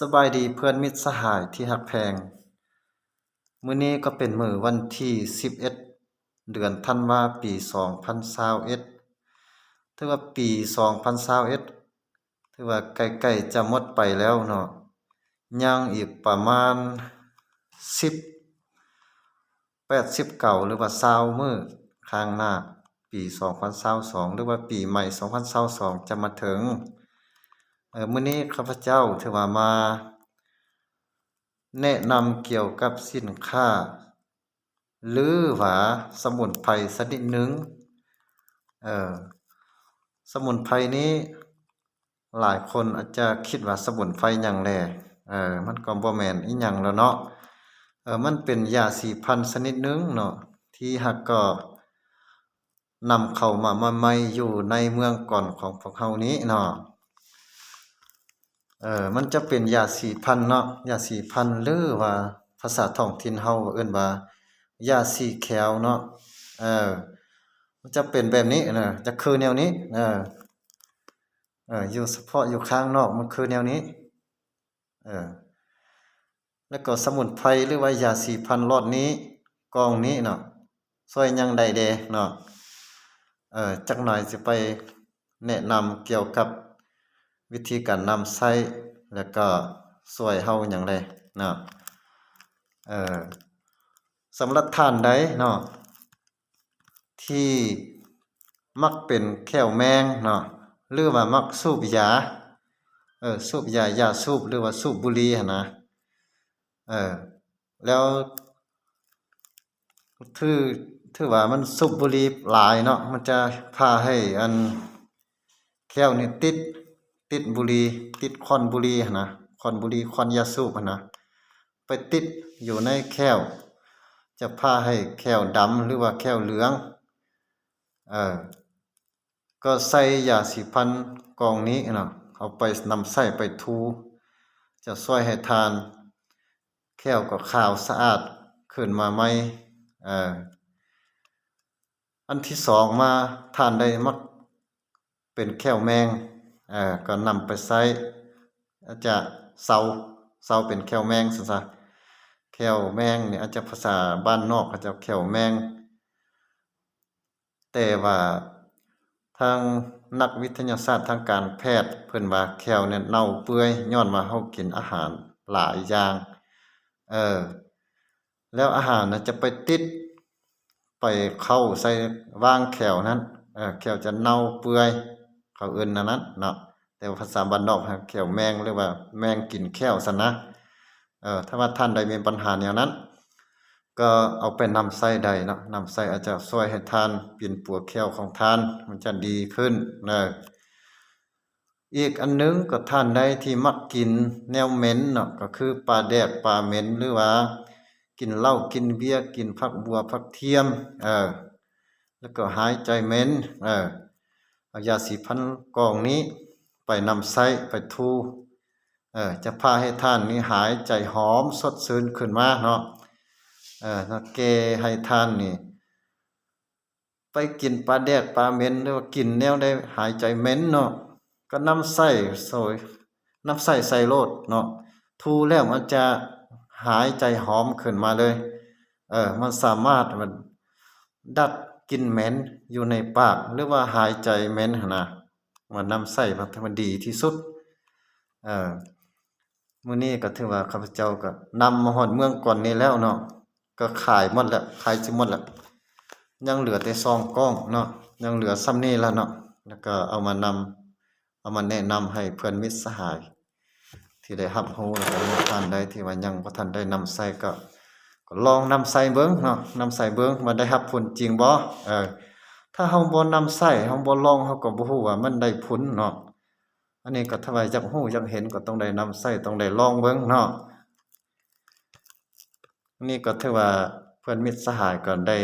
สบายดีเพื่อนมิตรสหายที่ฮักแพง มื้อนี้ก็เป็นมื้อวันที่สิบเอ็ด เดือนธันวา ปีสองพันซาวเอ็ด ถือว่าปีสองพันซาวเอ็ด ถือว่าใกล้ๆจะหมดไปแล้วเนาะ ยังอีกประมาณสิบ แปดสิบเก้า หรือว่าซาวมื้อข้างหน้า ปีสองพันซาวสอง หรือว่าปีใหม่สองพันซาวสองจะมาถึง เอ่อ มื้อนี้ข้าพเจ้าถือว่ามาแนะนำเกี่ยวกับสินค้า หรือว่าสมุนไพรสักนิดนึง เอ่อ สมุนไพรนี้ หลายคนอาจจะคิดว่าสมุนไพรหยังแหล่ เออ มันก็บ่แม่นอิหยังแล้วเนาะ เออ มันเป็นยาสีฟันชนิดหนึ่งเนาะ ที่หากก็นำเข้ามาใหม่ๆอยู่ในเมืองก่อนของพวกเฮานี้เนาะ เออ มันจะเป็นยาสีฟันเนาะ ยาสีฟัน หรือว่าภาษาท้องถิ่นเฮาเอิ้นว่ายาสีแข้วเนาะ เออ มันจะเป็นแบบนี้นะ จะคือแนวนี้ เออ เออ อยู่เฉพาะอยู่ข้างนอกมันคือแนวนี้ เออ แล้วก็สมุนไพรหรือว่ายาสีฟันหลอดนี้ กล่องนี้เนาะ ช่วยหยังได้แด่เนาะ เออ จักหน่อยสิไปแนะนำเกี่ยวกับวิธีการนำใช้ แล้วก็ช่วยเฮาหยังแด่เนาะ เออ สำหรับท่านใดเนาะ ที่มักเป็นแข้วแมงเนาะ หรือว่ามักสูบยา เออ สูบยา ยาสูบ หรือว่าสูบบุหรี่หั้นนะ เออ แล้ว ถือ ถือว่ามันสูบบุหรี่หลายเนาะ มันจะพาให้อันแข้วนี่ติด ติดบุหรี่ ติดควันบุหรี่หั้นนะ ควันบุหรี่ ควันยาสูบหั้นนะ ไปติดอยู่ในแข้ว จะพาให้แข้วดำหรือว่าแข้วเหลือง เออ ก็ใช้ยาสีฟันกองนี้เนาะ เอาไปนำใช้ไปถู จะช่วยให้ท่านแข้วก็ขาวสะอาดขึ้นมาใหม่ เออ อันที่สองมา ท่านใดมักเป็นแข้วแมง เออ ก็นำไปใช้ อาจจะเซา เซาเป็นแข้วแมงซั่นซะ แข้วแมงนี่อาจจะภาษาบ้านนอกเขาจะแข้วแมง แต่ว่าทางนักวิทยาศาสตร์ทางการแพทย์เพิ่นว่าแข้วเนี่ยเน่าเปื่อยย้อนว่าเฮากินอาหารหลายอย่าง เออ แล้วอาหารน่ะจะไปติด ไปเข้าใส่ว่างแข้วนั้น เออ แข้วจะเน่าเปื่อย เขาเอิ้นแนวนั้นเนาะ แต่ว่าภาษาบ้านนอกฮะ แข้วแมง หรือว่าแมงกินแข้วซั่นนะ เออ ถ้าว่าท่านใดมีปัญหาแนวนั้น ก็เอาไปนำใช้ได้เนาะ นำใช้อาจจะช่วยให้ท่านเปลี่ยนปัวแข้วของท่าน มันจะดีขึ้นเนอะ อีกอันหนึ่งก็ท่านใดที่มักกินแนวเหม็นเนาะ ก็คือปลาแดกปลาเหม็น หรือว่ากินเหล้ากินเบียร์ กินผักบัวผักเทียม เออ แล้วก็หายใจเหม็น เออ เอายาสีฟันกองนี้ไปนำใช้ไปถู เออ จะพาให้ท่านนี่หายใจหอมสดชื่นขึ้นมาเนาะ เออ แล้วแก้ให้ท่านนี่ ไปกินปลาแดกปลาเหม็น หรือว่ากินแนวใดหายใจเหม็นเนาะ ก็นำใช้สวย นำใช้ใส่โลดเนาะ ถูแล้วมันจะหายใจหอมขึ้นมาเลย เออ มันสามารถมันดับกลิ่นเหม็นอยู่ในปาก หรือว่าหายใจเหม็นหั้นนะ ว่านำใช้มันดีที่สุด เออ มื้อนี้ก็ถือว่าข้าพเจ้าก็นำมาฮอดเมืองก่อนนี้แล้วเนาะ ก็ขายหมดแล้ว ขายสิหมดแล้ว ยังเหลือแต่ซองกล่องเนาะ ยังเหลือส่ำนี้แล้วเนาะ แล้วก็เอามานำ เอามาแนะนำให้เพื่อนมิตรสหายที่ได้รับรู้ แล้วก็ท่านใดที่ว่ายังบ่ทันได้นำใช้ก็ ก็ลองนำใช้เบิ่งเนาะ นำใช้เบิ่งว่าได้รับผลจริงบ่ เออ ถ้าเฮาบ่นำใช้ เฮาบ่ลอง เฮาก็บ่ฮู้ว่ามันได้ผลเนาะ อันนี้ก็ถ้าว่าอยากฮู้อยากเห็นก็ต้องได้นำใช้ ต้องได้ลองเบิ่งเนาะ อันนี้ก็ถือว่าเพื่อนมิตรสหายก็ได้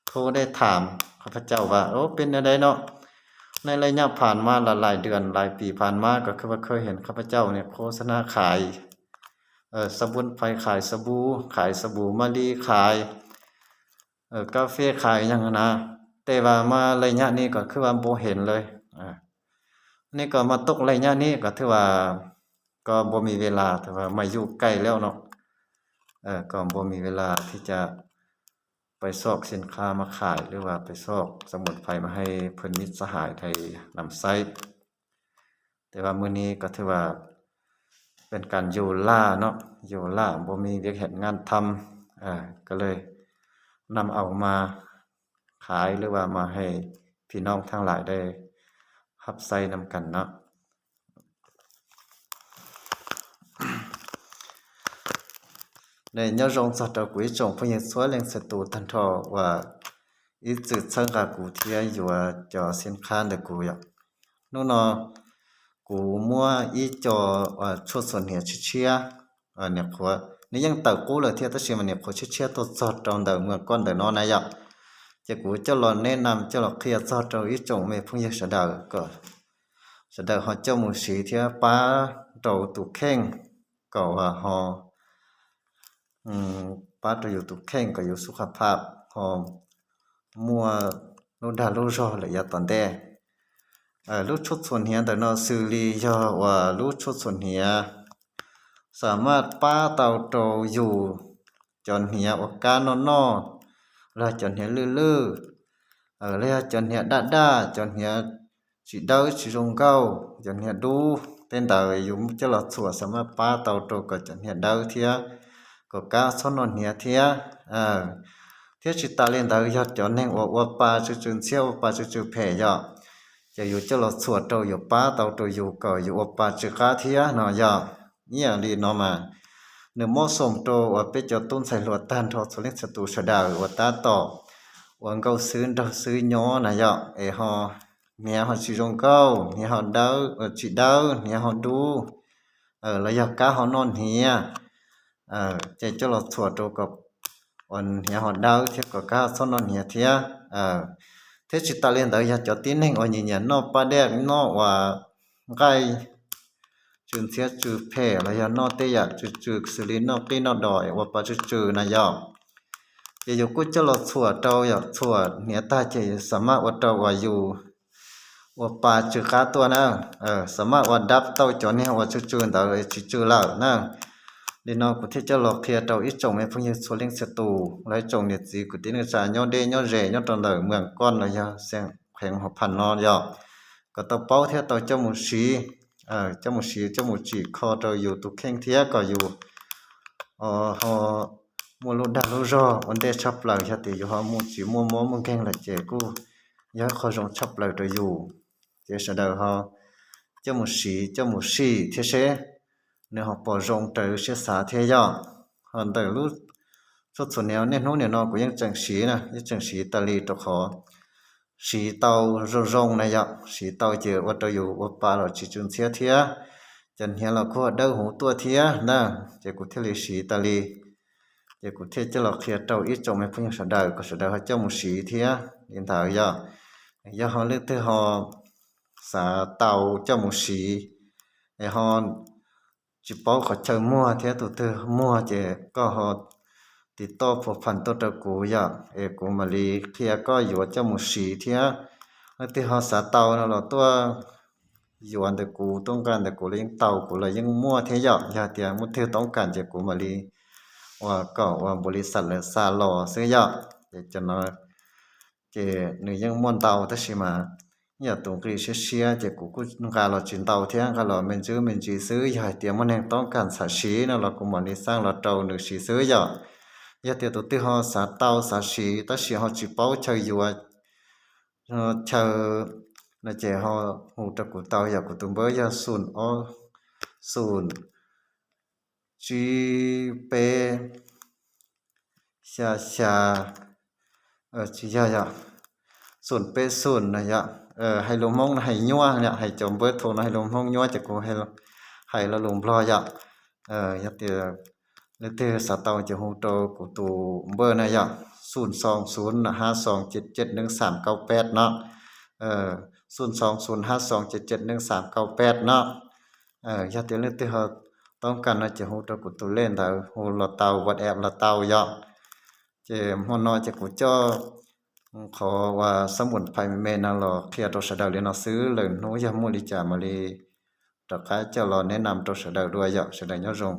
โทรได้ถามข้าพเจ้าว่า โอ้ เป็นแนวใดเนาะ ในระยะผ่านมาหลายๆเดือนหลายปีผ่านมาก็คือว่าเคยเห็นข้าพเจ้าเนี่ยโฆษณาขาย เอ่อ สมุนไพร ขายสบู่ ขายสบู่มะลิ ขาย เอ่อ กาแฟ ขายหยังหั้นนะ แต่ว่ามาระยะนี้ก็คือว่าบ่เห็นเลย อ่า นี่ก็มาตกระยะนี้ก็ถือว่า ก็บ่มีเวลา แต่ว่ามาอยู่ใกล้แล้วเนาะ ก็บ่มีเวลาที่จะไปซอกสินค้ามาขาย หรือว่าไปซอกสมุนไพรมาให้เพื่อนมิตรสหายได้นำใช้ แต่ว่ามื้อนี้ก็ถือว่าเป็นการอยู่ล่าเนาะ อยู่ล่า บ่มีเวียกเฮ็ดงานทำ ก็เลยนำเอามาขาย หรือว่ามาให้พี่น้องทั้งหลายได้รับใช้นำกันเนาะ Nyob zoo txog rau kuv ib tsoom phooj ywg txhua leej txhua tus tag nrho uas ib txwm txhawb nqa kuv thiab yuav cov xib qhab ntawm kuv yom. Hnub no kuv muab ib co tshuaj txhuam hniav tshiab tshiab, niam qhuav, nws yeej tawm qub lawm thiab tab sis mas niam qhuav tshiab tshiab tuaj txog rau ntawm moos koj ntawm no na yom. Ces kuv coj los neb nam coj los qhia txog rau ib tsoom me phooj ywg sawv daws kom sawv daws ho coj mus siv thiab pab rau tus kheej, kom ho pab rau yus tus kheej kom yus xub qha pham ho muaj lub dag lub zog lawm yav tom ntej. Lub tshuaj txhuam hniav ntawm no xws li yog uas lub tshuaj txhuam hniav xam maj pab tau rau yus cov hniav uas kab noj noj, los cov hniav lwj lwj, los yog cov hniav daj daj, cov hniav tsis dawb tsis zoo nkauj, cov hniav dub tej ntawd yus coj los txhuam xam maj pab tau rau kom cov hniav dawb thiab kom kab txhob noj hniav thiab. Thiab tsis tas li ntawd yog cov neeg uas ua pa tsw tsw ntxhiab ua pa tsw tsw phem yom, ces yus coj los txhuam rau yuav pab tau rau yus kom yus ua pa tsw qab thiab no yom. Ib yam li no mas nws mob xoom rau uas peb cov tub ntxhais hluas tag nrho txhua leej txhua tus sawv daws uas tab tom uas nkauj xwb nraug xwb nyob na yom, es ho hniav ho tsis zoo nkauj, hniav ho dawb, tsis dawb, hniav ho dub, los yog kab ho noj hniav, ces coj los txhuam rau kom uas hniav ho dawb thiab kom kab txhob noj hniav thiab. Thiab tsis tas li ntawd yog cov tib neeg uas nyiam nyiam noj paj dej noj uas nqaij tsw ntxhiab tsw phem los yog noj tej yam tsw tsw xws li noj qij noj dos es ua pa tsw tsw na yom, ces yus kuj coj los txhuam rau yom, txhuam hniav tag ces xam maj ua rau uas yus ua pa tsw qab tuaj na, xam maj ua dab tau cov niag uas tsw tsw ntawd tsis tsw lawm na. Li no kuv thiaj coj los qhia rau ib tsoom me phooj ywg txhua leej txhua tus, los ib tsoom niam txiv kwv tij neej tsa nyob deb nyob ze nyob rau ntawm moos koj los yog xeev kheev hauv phaj no yom, kom tau paub thiab tau coj mus siv, coj mus siv coj mus tsim kho rau yus tus kheej thiab kom yus ho muaj lub dag lub zog ua ntej tshaj plaws, yog tias yus ho mus tsis muaj mob muaj nkeeg lawm ces kuj yog qhov zoo tshaj plaws rau yus. Ces sawv daws ho coj mus siv coj mus sim thiab seb nws ho pom zoo raws siab xav thiab yom. Ho ntawm lub tshuaj txhuam hniav niaj hnub nim no kuv yeej tseem siv na, yeej tseem siv tas li rau qhov siv tau zoo zoo na yom, siv tau ces ua rau yus ua pa los tsis tsw ntxhiab thiab, cov hniav los kuj dawb huv tuaj thiab na, ces kuv thiaj li siv tas li. Ces kuv thiaj coj los qhia rau ib tsoom me phooj ywg sawv daws kom sawv daws ho coj mus siv thiab li ntawd yom. Yog ho leej twg ho xav tau coj mus siv, es ho tsis paub qhov chaw muag thiab tus twg muag ces koj ho tiv toj phuv pham tuaj rau kuv yom, es kuv mam li qhia koj yuav coj mus siv thiab. Leej twg ho xav tau no los tuaj yuav ntawm kuv, tuaj nqa ntawm kuv los yeej tau, kuv los yeej muaj thiab yom. Yog tias muaj twg toob kas ces kuv mam li uas kom uas npaum li xam lawv xa los xwb yom. Ces cov no ces nws yeej muaj ntau tab sis mas ib yam tus nqi siab siab ces kuv kuj nqa los tsis ntau thiab, nqa los me ntsis me ntsis xwb. Yog hais tias muaj neeg toob kas xav siv no los kuv mam li xaj los rau nws siv xwb yom. Yog tias tus twg ho xav tau xav siv tab sis ho tsis paub chaw yuav, chaw no ces ho hu rau kuv tau yom. Kuv tus npawb yog xoom ob, xoom tsib peb xya xya, tsis yog yom, xoom peb xoom no yom. Hais lus Hmoob no hais nyuaj, hais cov npawb thau no hais lus Hmoob nyuaj ces kuv hais lo lus Nplog yom. Yog tias leej twg xav tau ces hu rau kuv tus npawb na yom, xoom xoom xoom hab xoom cet cet neeb xam kauj peb no, xoom xoom xoom hab xoom cet cet neeb xam kauj peb no. Yog tias leej twg ho toob kas no ces hu rau kuv tus lej ntawd hu los tau, WhatsApp los tau yom. Ces hmo no ces kuv coj qhov uas xab npum phais me me no los qhia rau sawv daws li no xwb, lwm hnub yog muaj li cas mam li rov qab coj los neb nam rau sawv daws dua yom. Sawv daws nyob zoo.